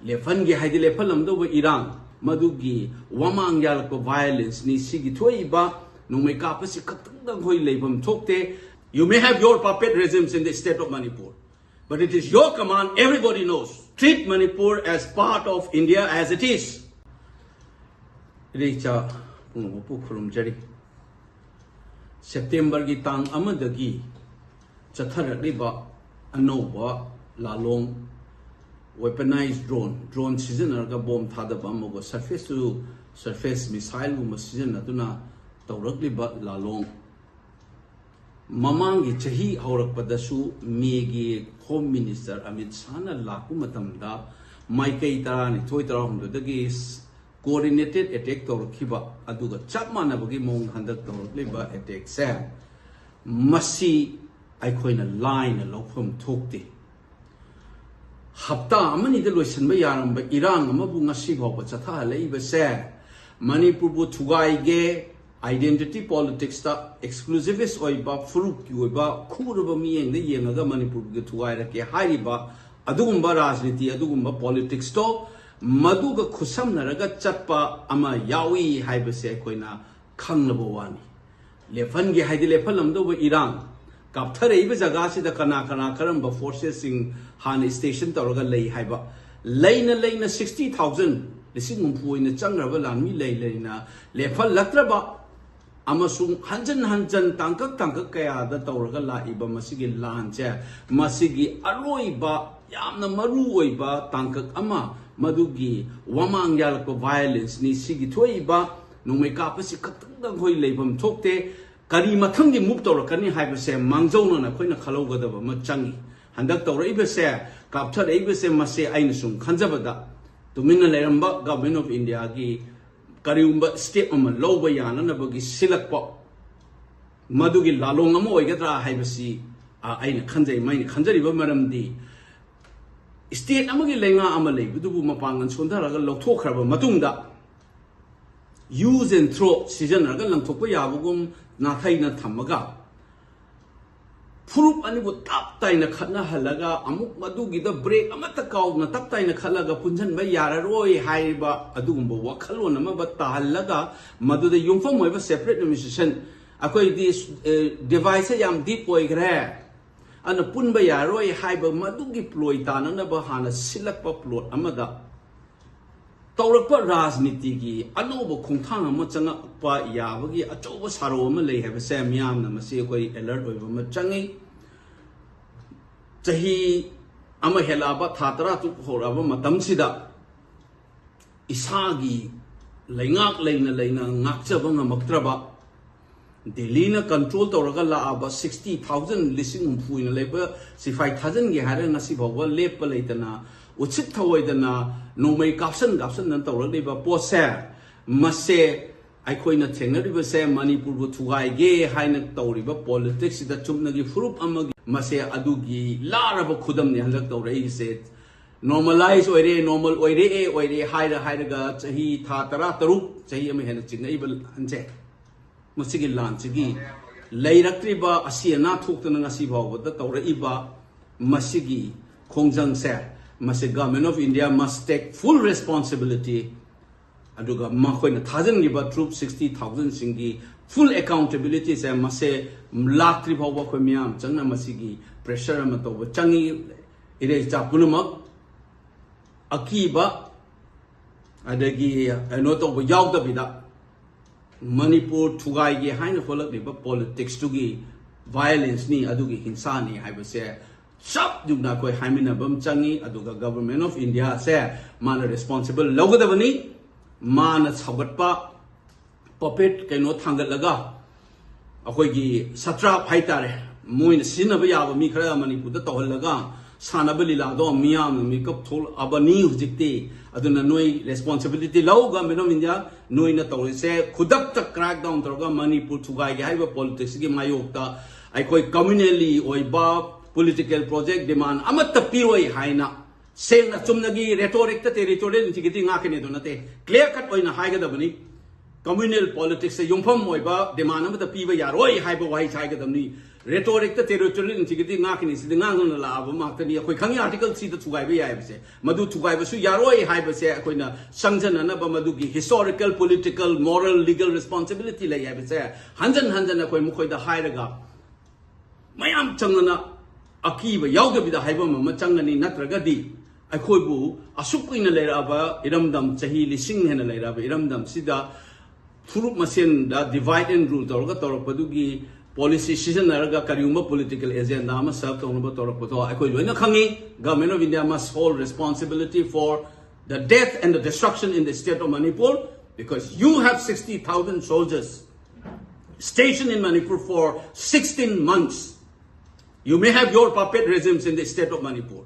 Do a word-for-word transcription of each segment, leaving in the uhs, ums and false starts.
ꯂꯦꯞꯍꯟꯒꯦ ꯍꯥꯏꯗꯤ ꯂꯦꯞꯍꯜꯂꯝꯗꯧꯕ ꯏꯔꯥꯡ, ꯃꯗꯨꯒꯤ ꯋꯥꯃꯥꯡ ꯌꯥꯜꯂꯛꯄ violence ꯅꯤ꯫ ꯁꯤꯒꯤ ꯊꯣꯛꯏꯕ ꯅꯣꯡꯃꯩ ꯀꯥꯞꯄꯁꯤ ꯈꯛꯇꯪꯗ ꯑꯩꯈꯣꯏ ꯂꯩꯐꯝ ꯊꯣꯛꯇꯦ꯫ You may have your puppet regimes in the state of Manipur, but it is your command, everybody knows. Treat Manipur as part of India as it is. ꯏꯔꯩꯆꯥ ꯄꯨꯝꯅꯃꯛꯄꯨ ꯈꯨꯔꯨꯝꯖꯔꯤ꯫ ꯁꯦꯞꯇꯦꯝꯕꯔꯒꯤ ꯇꯥꯡ ꯑꯃꯗꯒꯤ ꯆꯠꯊꯔꯛꯂꯤꯕ ꯑꯅꯧꯕ ꯂꯥꯂꯣꯡ, weaponized drone, drone ꯁꯤꯖꯤꯟꯅꯔꯒ ꯕꯣꯝ ꯊꯥꯗꯕ ꯑꯃꯒ surface to surface missile ꯒꯨꯝꯕ ꯁꯤꯖꯤꯟꯅꯗꯨꯅ ꯇꯧꯔꯛꯂꯤꯕ ꯂꯥꯂꯣꯡ, ꯃꯃꯥꯡꯒꯤ ꯆꯍꯤ ꯍꯧꯔꯛꯄꯗꯁꯨ ꯃꯦꯒꯤ Home Minister ꯑꯃꯤꯠ ꯁꯥꯍꯅ ꯂꯥꯛꯄ ꯃꯇꯝꯗ ꯃꯥꯏꯀꯩ ꯇꯔꯥꯅꯤꯊꯣꯏ ꯇꯔꯥꯍꯨꯝꯗꯣꯏꯗꯒꯤ coordinated attack ꯇꯧꯔꯛꯈꯤꯕ ꯑꯗꯨꯒ ꯆꯞ ꯃꯥꯟꯅꯕꯒꯤ ꯃꯑꯣꯡꯗ ꯍꯟꯗꯛ ꯇꯧꯔꯛꯂꯤꯕ attack ꯁꯦ, ꯃꯁꯤ ꯑꯩꯈꯣꯏꯅ ꯂꯥꯏꯅ ꯂꯧꯐꯝ ꯊꯣꯛꯇꯦ꯫ ꯍꯞꯇꯥ ꯑꯃꯅꯤꯗ ꯂꯣꯏꯁꯤꯟꯕ ꯌꯥꯔꯝꯕ ꯏꯔꯥꯡ ꯑꯃꯕꯨ ꯉꯁꯤ ꯐꯥꯎꯕ ꯆꯠꯊꯍꯜꯂꯛꯏꯕꯁꯦ, ꯃꯅꯤꯄꯨꯔꯕꯨ ꯊꯨꯒꯥꯏꯒꯦ, identity politics ꯇ exclusivist ꯑꯣꯏꯕ, ꯐꯨꯔꯨꯞꯀꯤ ꯑꯣꯏꯕ ꯈꯨꯔꯕ ꯃꯤꯠꯌꯦꯡꯗ ꯌꯦꯡꯉꯒ ꯃꯅꯤꯄꯨꯔꯕꯨ ꯊꯨꯒꯥꯏꯔꯛꯀꯦ ꯍꯥꯏꯔꯤꯕ ꯑꯗꯨꯒꯨꯝꯕ ꯔꯥꯖꯅꯤꯇꯤ, ꯑꯗꯨꯒꯨꯝꯕ politics ꯇꯣ ꯃꯗꯨꯒ ꯈꯨꯠꯁꯝꯅꯔꯒ ꯆꯠꯄ ꯑꯃ ꯌꯥꯎꯏ ꯍꯥꯏꯕꯁꯦ ꯑꯩꯈꯣꯏꯅ ꯈꯪꯂꯕ ꯋꯥꯅꯤ꯫ ꯂꯦꯞꯍꯟꯒꯦ ꯍꯥꯏꯗꯤ ꯂꯦꯞꯍꯜꯂꯝꯗꯧꯕ ꯏꯔꯥꯡ, ꯀꯥꯞꯊꯔꯛꯏꯕ ꯖꯒꯥꯁꯤꯗ ꯀꯅꯥ ꯀꯅꯥ ꯀꯔꯝꯕ forces ꯁꯤꯡ ꯍꯥꯟꯅ station ꯇꯧꯔꯒ ꯂꯩ ꯍꯥꯏꯕ, ꯂꯩꯅ ꯂꯩꯅ sixty thousand, ꯂꯤꯁꯤꯡ ꯍꯨꯝꯐꯨ ꯑꯣꯏꯅ ꯆꯪꯈ꯭ꯔꯕ ꯂꯥꯟꯃꯤ ꯂꯩ ꯂꯩꯅ ꯂꯦꯞꯍꯜꯂꯛꯇ꯭ꯔꯕ ꯑꯃꯁꯨꯡ ꯍꯟꯖꯟ ꯍꯟꯖꯟ ꯇꯥꯡꯀꯛ ꯇꯥꯡꯀꯛ ꯀꯌꯥꯗ ꯇꯧꯔꯒ ꯂꯥꯛꯏꯕ ꯃꯁꯤꯒꯤ ꯂꯥꯟꯁꯦ, ꯃꯁꯤꯒꯤ ꯑꯔꯣꯏꯕ ꯌꯥꯝꯅ ꯃꯔꯨ ꯑꯣꯏꯕ ꯇꯥꯡꯀꯛ ꯑꯃ, ꯃꯗꯨꯒꯤ ꯋꯥꯃꯥꯡ ꯌꯥꯜꯂꯛꯄ violence ꯅꯤ꯫ ꯁꯤꯒꯤ ꯊꯣꯛꯏꯕ ꯅꯣꯡꯃꯩ ꯀꯥꯞꯄꯁꯤ ꯈꯛꯇꯪꯗ ꯑꯩꯈꯣꯏ ꯂꯩꯐꯝ ꯊꯣꯛꯇꯦ꯫ ꯀꯔꯤ ꯃꯊꯪꯒꯤ move ꯇꯧꯔꯛꯀꯅꯤ ꯍꯥꯏꯕꯁꯦ ꯃꯥꯡꯖꯧꯅꯅ ꯑꯩꯈꯣꯏꯅ ꯈꯜꯍꯧꯒꯗꯕ ꯑꯃ ꯆꯪꯉꯤ꯫ ꯍꯟꯗꯛ ꯇꯧꯔꯛꯏꯕꯁꯦ, ꯀꯥꯞꯊꯔꯛꯏꯕꯁꯦ, ꯃꯁꯦ ꯑꯩꯅ ꯁꯨꯝ ꯈꯟꯖꯕꯗ, ꯇꯨꯃꯤꯟꯅ ꯂꯩꯔꯝꯕ Government of India ꯒꯤ ꯀꯔꯤꯒꯨꯝꯕ step ꯑꯃ ꯂꯧꯕ ꯌꯥꯅꯅꯕꯒꯤ ꯁꯤꯜꯂꯛꯄ, ꯃꯗꯨꯒꯤ ꯂꯥꯂꯣꯡ ꯑꯃ ꯑꯣꯏꯒꯗ꯭ꯔꯥ ꯍꯥꯏꯕꯁꯤ, ꯑ, ꯑꯩꯅ ꯈꯟꯖꯩ꯫ ꯃꯩꯅ ꯈꯟꯖꯔꯤꯕ ꯃꯔꯝꯗꯤ, state ꯑꯃꯒꯤ ꯂꯩꯉꯥꯛ ꯑꯃ ꯂꯩꯕꯗꯨꯕꯨ ꯃꯄꯥꯡꯒꯜ ꯁꯣꯟꯊꯔꯒ ꯂꯧꯊꯣꯛꯈ꯭ꯔꯕ ꯃꯇꯨꯡꯗ, use and throw ꯁꯤꯖꯤꯟꯅꯔꯒ ꯂꯪꯊꯣꯛꯄ ꯌꯥꯕꯒꯨꯝ ꯅꯥꯊꯩꯅ ꯊꯝꯃꯒ, ꯐꯨꯔꯨꯞ ꯑꯅꯤꯕꯨ ꯇꯞ ꯇꯥꯏꯅ ꯈꯠꯅꯍꯜꯂꯒ, ꯑꯃꯨꯛ ꯃꯗꯨꯒꯤꯗ ꯕ꯭ꯔꯦꯛ ꯑꯃꯠꯇ ꯀꯥꯎꯅ ꯇꯞ ꯇꯥꯏꯅ ꯈꯠꯂꯒ ꯄꯨꯟꯁꯤꯟꯕ ꯌꯥꯔꯔꯣꯏ ꯍꯥꯏꯔꯤꯕ ꯑꯗꯨꯒꯨꯝꯕ ꯋꯥꯈꯜꯂꯣꯟ ꯑꯃ ꯇꯥꯍꯜꯂꯒ, ꯃꯗꯨꯗ ꯌꯨꯝꯐꯝ ꯑꯣꯏꯕ ꯁꯦꯄꯔꯦꯠ ꯑꯦꯗꯃꯤꯅꯤꯁꯇ꯭ꯔꯦꯁꯟ, ꯑꯩꯈꯣꯏꯗꯤ ꯗꯤꯚꯥꯏꯁꯁꯦ ꯌꯥꯝ ꯗꯤꯞ ꯑꯣꯏꯈ꯭ꯔꯦ, ꯑꯗꯨꯅ ꯄꯨꯟꯕ ꯌꯥꯔꯣꯏ ꯍꯥꯏꯕ ꯃꯗꯨꯒꯤ ꯄ꯭ꯂꯣꯏ ꯇꯥꯅꯅꯕ ꯍꯥꯟꯅ ꯁꯤꯜꯂꯛꯄ ꯄ꯭ꯂꯣꯠ ꯑꯃꯗ ꯇꯧꯔꯛꯄ ꯔꯥꯖꯅꯤꯇꯤꯒꯤ ꯑꯅꯧꯕ ꯈꯣꯡꯊꯥꯡ ꯑꯃ ꯆꯪꯉꯛꯄ ꯌꯥꯕꯒꯤ ꯑꯆꯧꯕ ꯁꯥꯔꯧ ꯑꯃ ꯂꯩ ꯍꯥꯏꯕꯁꯦ ꯃꯤꯌꯥꯝꯅ ꯃꯁꯤ ꯑꯩꯈꯣꯏ ꯑꯦꯂꯔꯠ ꯑꯣꯏꯕ ꯑꯃ ꯆꯪꯉꯤ꯫ ꯆꯍꯤ ꯑꯃ ꯍꯦꯜꯂꯛꯑꯕ, ꯊꯥ ꯇꯔꯥ ꯇꯔꯨꯛ ꯍꯧꯔꯛꯑꯕ ꯃꯇꯝꯁꯤꯗ ꯏꯁꯥꯒꯤ ꯂꯩꯉꯥꯛ ꯂꯩꯅ ꯂꯩꯅ ꯉꯥꯛꯆꯕ ꯉꯝꯃꯛꯇ꯭ꯔꯕ, ꯗꯦꯜꯂꯤꯅ ꯀꯟꯇ꯭ꯔꯣꯜ ꯇꯧꯔꯒ ꯂꯥꯛꯑꯕ ꯁꯤꯛꯁꯇꯤ ꯊꯥꯎꯖꯟ, ꯂꯤꯁꯤꯡ ꯍꯨꯝꯐꯨ ꯍꯦꯟꯅ ꯂꯩꯕ ꯁꯤꯐꯥꯏ ꯊꯥꯖꯤꯟꯒꯦ ꯍꯥꯏꯔꯒ ꯉꯁꯤ ꯐꯥꯎꯕ ꯂꯦꯞꯄ ꯂꯩꯇꯅ, ꯎꯠꯁꯤꯠ ꯊꯑꯣꯏꯗꯅ ꯅꯣꯡꯃꯩ ꯀꯥꯞꯁꯟ ꯀꯥꯞꯁꯟꯗꯅ ꯇꯧꯔꯛꯂꯤꯕ ꯄꯣꯠꯁꯦ, ꯃꯁꯦ ꯑꯩꯈꯣꯏꯅ ꯊꯦꯡꯅꯔꯤꯕꯁꯦ ꯃꯅꯤꯄꯨꯔꯕꯨ ꯊꯨꯒꯥꯏꯒꯦ ꯍꯥꯏꯅ ꯇꯧꯔꯤꯕ ꯄꯣꯂꯤꯇꯤꯛꯁꯁꯤꯗ ꯆꯨꯝꯅꯒꯤ ꯐꯨꯔꯨꯞ ꯑꯃꯒꯤ ꯃꯁꯦ ꯑꯗꯨꯒꯤ ꯂꯥꯔꯕ ꯈꯨꯗꯝꯅꯤ ꯍꯟꯗꯛ ꯇꯧꯔꯛꯏꯁꯦ꯫ ꯅꯣꯔꯃꯦꯂꯥꯏꯖ ꯑꯣꯏꯔꯦ, ꯅꯣꯔꯃꯦꯜ ꯑꯣꯏꯔꯛꯑꯦ, ꯑꯣꯏꯔꯦ ꯍꯥꯏꯔ ꯍꯥꯏꯔꯒ ꯆꯍꯤ ꯊꯥ ꯇꯔꯥ ꯇꯔꯨꯛ, ꯆꯍꯤ ꯑꯃ ꯍꯦꯟꯅ ꯆꯤꯡꯅꯛꯏꯕ ꯂꯥꯟꯁꯦ, ꯃꯁꯤꯒꯤ ꯂꯥꯟꯁꯤꯒꯤ ꯂꯩꯔꯛꯇ꯭ꯔꯤꯕ ꯑꯁꯤ ꯑꯅꯥ ꯊꯣꯛꯇꯅ ꯉꯁꯤ ꯐꯥꯎꯕꯗ ꯇꯧꯔꯛꯏꯕ ꯃꯁꯤꯒꯤ ꯈꯣꯡꯖꯪꯁꯦ, ꯃꯁꯤ Government of India must take full responsibility꯫ ꯑꯗꯨꯒ ꯃꯈꯣꯏꯅ ꯊꯥꯖꯤꯟꯈꯤꯕ ꯇ꯭ꯔꯨꯞ ꯁꯤꯛꯁꯇꯤ ꯊꯥꯎꯖꯟꯁꯤꯡꯒꯤ ꯐꯨꯜ ꯑꯦꯀꯥꯎꯟꯇꯦꯕꯤꯂꯤꯇꯤꯁꯦ ꯃꯁꯦ ꯂꯥꯛꯇ꯭ꯔꯤ ꯐꯥꯎꯕ ꯑꯩꯈꯣꯏ ꯃꯤꯌꯥꯝ ꯆꯪꯅ ꯃꯁꯤꯒꯤ ꯄ꯭ꯔꯦꯁꯔ ꯑꯃ ꯇꯧꯕ ꯆꯪꯉꯤ꯫ ꯏꯔꯩꯆꯥ ꯄꯨꯝꯅꯃꯛ ꯑꯀꯤꯕ ꯑꯗꯒꯤ ꯀꯩꯅꯣ ꯇꯧꯕ ꯌꯥꯎꯗꯕꯤꯗ, ꯃꯅꯤꯄꯨꯔ ꯊꯨꯒꯥꯏꯒꯦ ꯍꯥꯏꯅ ꯍꯣꯠꯂꯛꯂꯤꯕ ꯄꯣꯂꯤꯇꯤꯛꯁꯇꯨꯒꯤ ꯚꯥꯏꯑꯣꯂꯦꯟꯁꯅꯤ, ꯑꯗꯨꯒꯤ ꯍꯤꯡꯁꯥꯅꯤ ꯍꯥꯏꯕꯁꯦ ꯆꯞ ꯌꯨꯛꯅ ꯑꯩꯈꯣꯏ ꯍꯥꯏꯃꯤꯟꯅꯕ ꯑꯃ ꯆꯪꯉꯤ꯫ ꯑꯗꯨꯒ Government of Indiaꯁꯦ ꯃꯥꯅ ꯔꯦꯁꯄꯣꯟꯁꯤꯕꯜ ꯂꯧꯒꯗꯕꯅꯤ꯫ ꯃꯥꯅ ꯁꯧꯒꯠꯄ ꯄꯄꯦꯠ ꯀꯩꯅꯣ ꯊꯥꯡꯒꯠꯂꯒ, ꯑꯩꯈꯣꯏꯒꯤ ꯁꯇ꯭ꯔꯥꯞ ꯍꯥꯏꯇꯥꯔꯦ, ꯃꯣꯏꯅ ꯁꯤꯖꯤꯟꯅꯕ ꯌꯥꯕ ꯃꯤ ꯈꯔ ꯃꯅꯤꯄꯨꯔꯗ ꯇꯧꯍꯜꯂꯒ ꯁꯥꯟꯅꯕ ꯂꯤꯂꯥꯗꯣ ꯃꯤꯌꯥꯝꯅ ꯃꯤꯀꯞ ꯊꯣꯛꯂꯛꯑꯕꯅꯤ ꯍꯧꯖꯤꯛꯇꯤ꯫ ꯑꯗꯨꯅ ꯅꯣꯏ ꯔꯦꯁꯄꯣꯟꯁꯤꯕꯤꯂꯤꯇꯤ ꯂꯧ꯫ Government of India, ꯅꯣꯏꯅ ꯇꯧꯔꯤꯁꯦ ꯈꯨꯗꯛꯇ ꯀ꯭ꯔꯦꯛ ꯗꯥꯎꯟ ꯇꯧꯔꯒ ꯃꯅꯤꯄꯨꯔ ꯊꯨꯒꯥꯏꯒꯦ ꯍꯥꯏꯕ ꯄꯣꯂꯤꯇꯤꯛꯁꯀꯤ ꯃꯥꯌꯣꯛꯇ ꯑꯩꯈꯣꯏ ꯀꯝꯃ꯭ꯌꯨꯅꯦꯜꯂꯤ ꯑꯣꯏꯕ ꯄꯣꯂꯤꯇꯤꯀꯦꯜ ꯄ꯭ꯔꯣꯖꯦꯛ ꯗꯤꯃꯥꯟ ꯑꯃꯠꯇ ꯄꯤꯔꯣꯏ ꯍꯥꯏꯅ ꯁꯦꯡꯅ ꯆꯨꯝꯅꯒꯤ ꯔꯦꯇꯣꯔꯤꯛꯇ, ꯇꯦꯔꯤꯇꯣꯔꯤꯌꯦꯜ ꯏꯟꯇꯤꯒ꯭ꯔꯤꯇꯤ ꯉꯥꯛꯀꯅꯤ ꯑꯗꯨ ꯅꯠꯇꯦ, ꯀ꯭ꯂꯤꯌꯥꯔ ꯀꯠ ꯑꯣꯏꯅ ꯍꯥꯏꯒꯗꯕꯅꯤ꯫ communal politics ꯇ ꯌꯨꯝꯐꯝ ꯑꯣꯏꯕ demand ꯑꯃꯗ ꯄꯤꯕ ꯌꯥꯔꯣꯏ ꯍꯥꯏꯕ ꯋꯥꯍꯩꯁꯦ ꯍꯥꯏꯒꯗꯕꯅꯤ꯫ Rhetoric ꯇ territorial integrity ꯉꯥꯛꯀꯅꯤ, ꯁꯤꯗꯤ ꯉꯥꯡꯗꯨꯅ ꯂꯥꯛꯑꯕ ꯉꯥꯛꯇꯅꯤ꯫ ꯑꯩꯈꯣꯏ ꯈꯪꯉꯤ article three ꯗ ꯊꯨꯒꯥꯏꯕ ꯌꯥꯏ ꯍꯥꯏꯕꯁꯦ, ꯃꯗꯨ ꯊꯨꯒꯥꯏꯕꯁꯨ ꯌꯥꯔꯣꯏ ꯍꯥꯏꯕꯁꯦ ꯑꯩꯈꯣꯏꯅ ꯆꯪꯖꯅꯅꯕ ꯃꯗꯨꯒꯤ historical, political, moral, legal responsibility ꯂꯩ ꯍꯥꯏꯕꯁꯦ ꯍꯟꯖꯟ ꯍꯟꯖꯟ ꯑꯩꯈꯣꯏ ꯃꯈꯣꯏꯗ ꯍꯥꯏꯔꯒ ꯃꯌꯥꯝ ꯆꯪꯗꯅ ꯑꯀꯤꯕ ꯌꯥꯎꯗꯕꯤꯗ ꯍꯥꯏꯐꯝ ꯑꯃ ꯆꯪꯒꯅꯤ꯫ ꯅꯠꯇ꯭ꯔꯒꯗꯤ ꯑꯩꯈꯣꯏꯕꯨ ꯑꯁꯨꯛ ꯀꯨꯏꯅ ꯂꯩꯔꯛꯑꯕ ꯏꯔꯝꯗꯝ, ꯆꯍꯤ ꯂꯤꯁꯤꯡ ꯍꯦꯟꯅ ꯂꯩꯔꯛꯑꯕ ꯏꯔꯝꯗꯝꯁꯤꯗ ꯐꯨꯔꯨꯞ ꯃꯁꯦꯟꯗ divide and rule ꯇꯧꯔꯒ ꯇꯧꯔꯛꯄꯗꯨꯒꯤ policy ꯁꯤꯖꯤꯟꯅꯔꯒ ꯀꯔꯤꯒꯨꯝꯕ political agenda ꯑꯃ serve ꯇꯧꯅꯕ ꯇꯧꯔꯛꯄꯗꯣ ꯑꯩꯈꯣꯏ ꯂꯣꯏꯅ ꯈꯪꯉꯤ꯫ Government of India must hold responsibility for the death and the destruction in the state of Manipur, because you have sixty thousand soldiers stationed in Manipur for sixteen months. You may have your puppet regimes in the state of Manipur,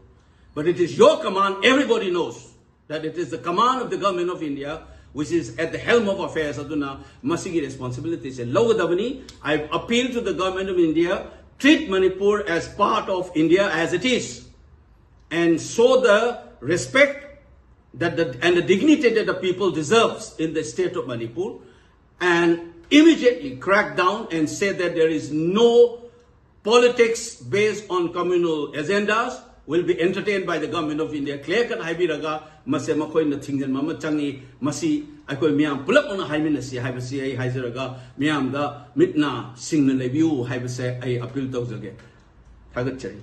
but it is your command. Everybody knows that it is the command of the government of India which is at the helm of affairs. ꯑꯗꯨꯅ ꯃꯁꯤꯒꯤ responsibility ꯁꯦ ꯂꯧꯒꯗꯕꯅꯤ꯫ I appeal to the government of India, treat Manipur as part of India as it is, and show the respect that the, and the dignity that the people deserves in the state of Manipur, and immediately crack down and say that there is no politics based on communal agendas will be entertained by the government of India. Clear cut ꯍꯥꯏꯕꯤꯔꯒ ꯃꯁꯦ ꯃꯈꯣꯏꯅ ꯊꯤꯡꯖꯤꯟꯕ ꯑꯃ ꯆꯪꯉꯤ꯫ ꯃꯁꯤ ꯑꯩꯈꯣꯏ ꯃꯤꯌꯥꯝ ꯄꯨꯂꯞ ꯑꯣꯏꯅ ꯍꯥꯏꯃꯤꯟꯅꯁꯤ ꯍꯥꯏꯕꯁꯤ ꯑꯩ ꯍꯥꯏꯖꯔꯒ, ꯃꯤꯌꯥꯝꯗ ꯃꯤꯠ ꯅꯥ ꯁꯤꯡꯅ ꯂꯩꯕꯤꯌꯨ ꯍꯥꯏꯕꯁꯦ ꯑꯩ appeal ꯇꯧꯖꯒꯦ꯫ ꯊꯥꯒꯠꯆꯔꯤ꯫